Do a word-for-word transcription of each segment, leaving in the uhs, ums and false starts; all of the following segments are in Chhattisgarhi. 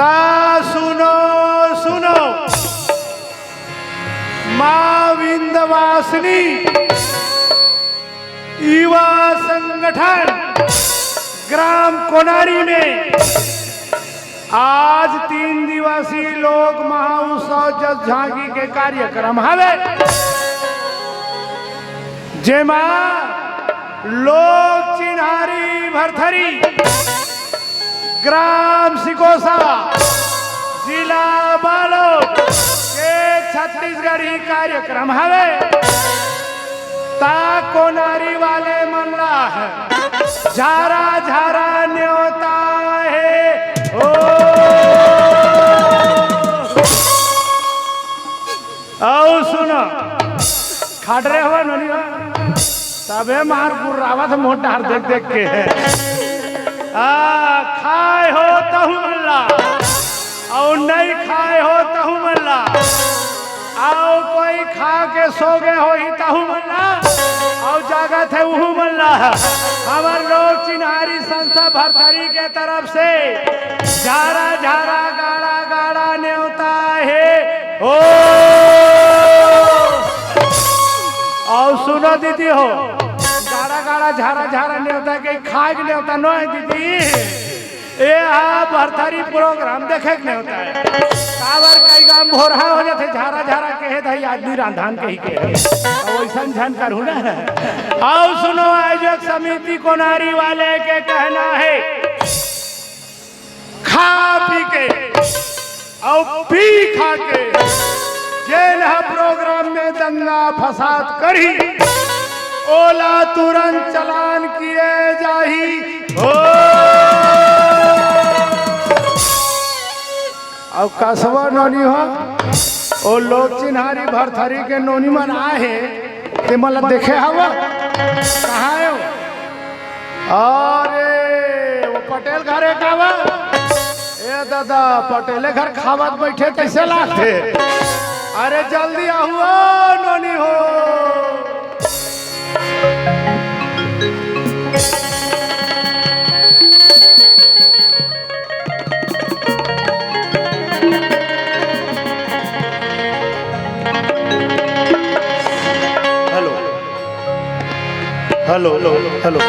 ता सुनो, सुनो, माँ विंध्यवासिनी युवा संगठन ग्राम कोनारी में आज तीन दिवसीय लोक महाउत्सव जस झांकी के कार्यक्रम हवे, जेमा लोक चिन्हारी भरथरी, ग्राम सिकोसा, जिला बालोद के छत्तीसगढ़ी कार्यक्रम हवे। ता कोनारी वाले मन ला झारा झारा न्योता हे। ओ, अउ सुनो, खाट रहे हो नोनी हो? तबे मार गुर्रावत मोट डार देख देख के। आ, खाए हो तहु मन ला, अउ नहीं खाए हो तहु मन ला, अउ कोई खा के सो गए होही तहु मन ला, अउ जागत हे उहू मन ला। हमर लोक चिन्हारी संस्था भरथरी के तरफ से झारा झारा गाड़ा गाड़ा नेवता हे। ओ, अउ सुनो दीदी हो, गाड़ा गाड़ा झारा झारा नेवता के खाए के नेवता नो हे दीदी। ए हा भरथरी प्रोग्राम देखे के नेवता हे। काबर कई गांव भोरहा हो जाथे, झारा झारा कहे दही आदमी रांधान कही के। अउ वैसन झन करहु ना। अउ सुनो, आयोजक समिति कोनारी वाले के कहना हे, खा पी के अउ पी खा के जेन ह प्रोग्राम में दंगा फसाद करही, ओला तुरंत चालान किए जाही। ओ, अउ कसवा नोनी हो, ओ लोक चिन्हारी भरथरी के नोनी मन आए हे, ते मन ला देखे हव? कहाँ हे वो? अरे, वो पटेल घर हे का वो? ए दादा, पटेले घर खावत बैठे कैसे लागथे? अरे जल्दी आहू ओ नोनी हो। Hello, hello, hello.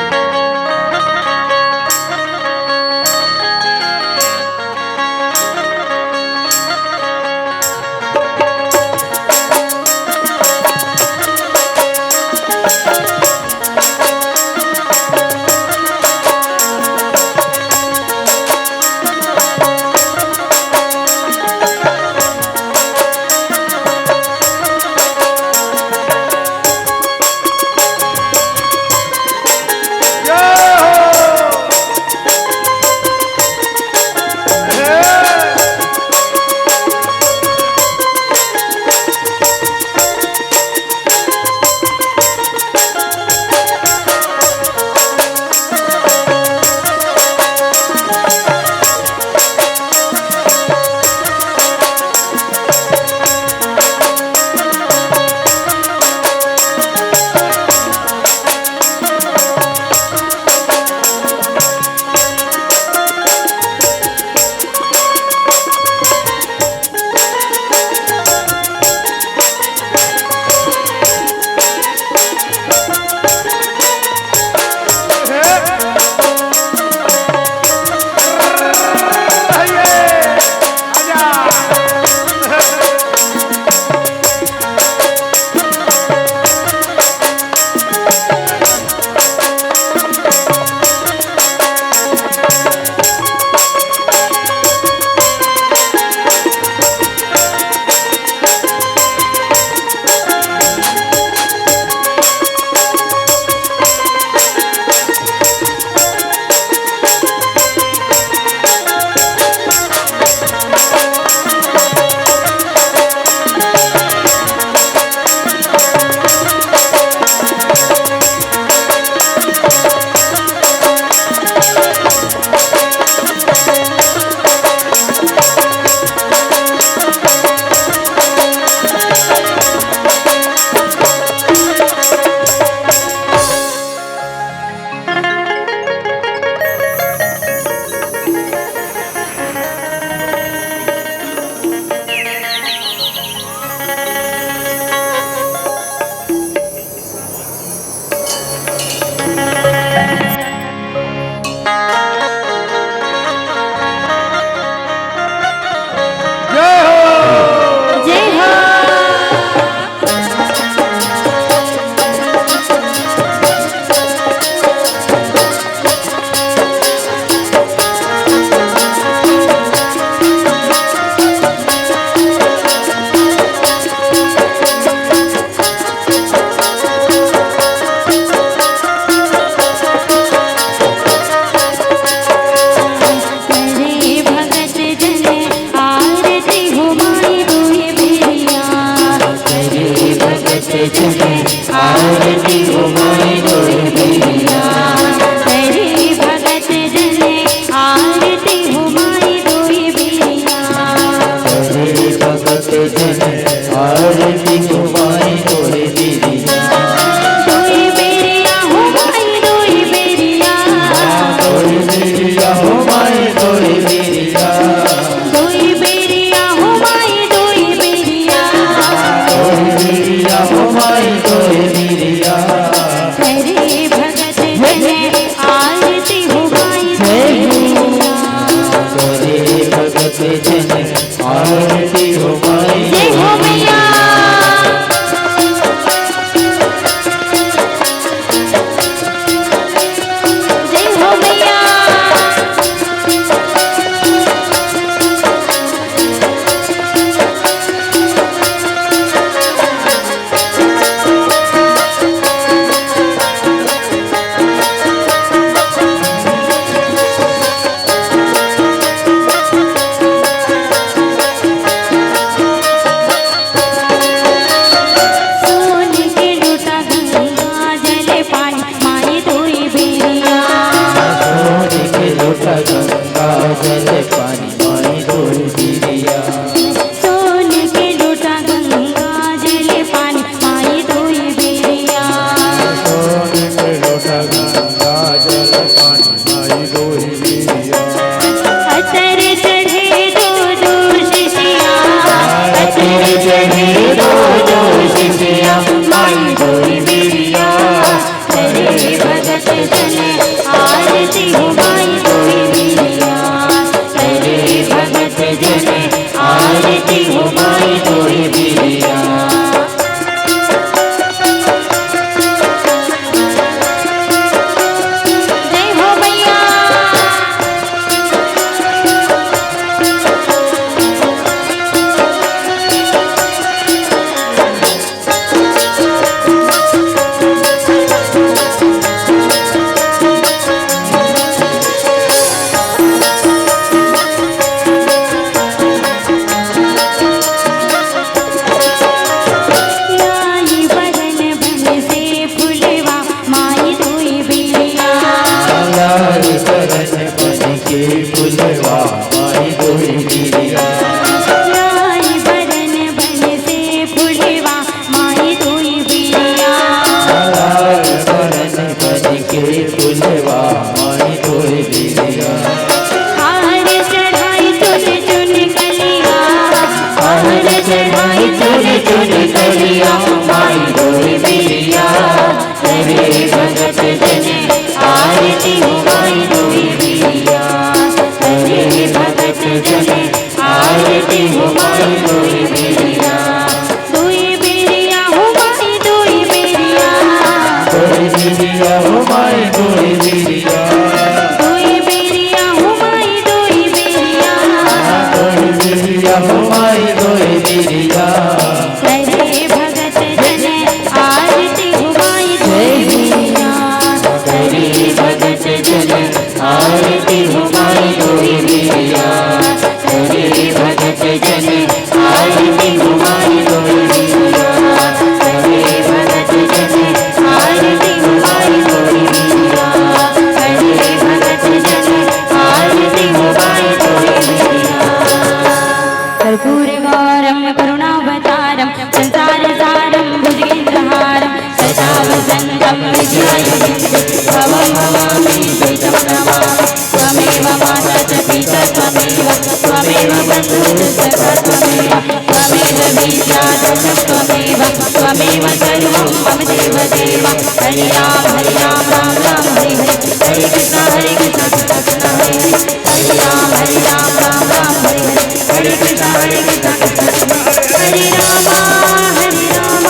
त्वमेव सर्वं मम देव देव। हरे राम हरे राम राम राम हरे हरे। हरे कृष्णा हरे कृष्णा कृष्णा कृष्णा हरे हरे। हरे राम हरे राम राम राम हरे हरे। हरे कृष्णा हरे कृष्णा कृष्णा कृष्णा हरे। हरे राम हरे राम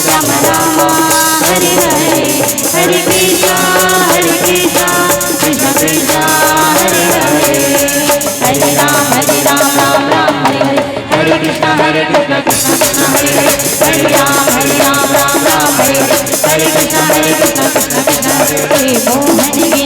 राम राम हरे हरे। हरे कृष्णा हरे कृष्णा कृष्णा कृष्णा हरे हरे। हरे राम हरे राम राम राम हरे हरे। हरे कृष्णा हरे कृष्णा कृष्णा कृष्णा हरे हरे। हरे राम हरे राम राम राम हरे हरे। हरे कृष्णा हरे कृष्णा कृष्णा कृष्णा हरे हरे। मोहन